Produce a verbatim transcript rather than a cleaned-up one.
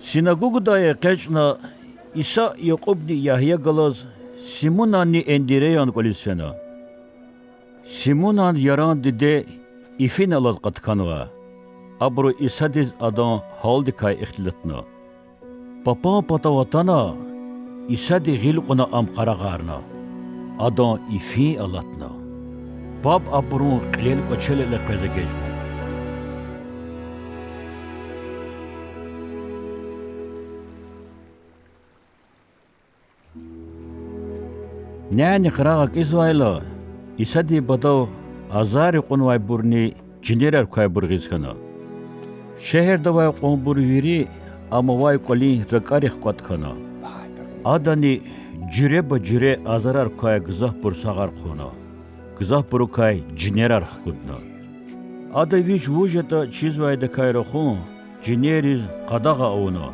Синагугдай экъечӀна, Иса Якьубни Ягья галаз Симунанни Эндиреян кӀвализ фена. Симунан яран диде ифин алаз къатканвай. Абуру Исадиз адан гьалдикай ихтилатна. Папан патав атана, Исади гъил кьуна ам къарагъарна. Адан ифин алатна. Паб абурун кьилел-кӀвачел элкъвез эгечӀна. Няни къарагъ акӀизвайла, Исадин патав азарри кьунвайбурни жинерар квайбур гъиз хьана. Шегьерда авай кьванбур вири ам авай кӀвалин ракӀарихъ кӀватӀ хьана. Адани жуьреба-жуьре азарар квай гзафбур сагъар хъувуна. Гзафбурукай жинерар хкудна. Ада вич вуж ятӀа чизвайдакай рахун, жинерриз къадагъа авуна.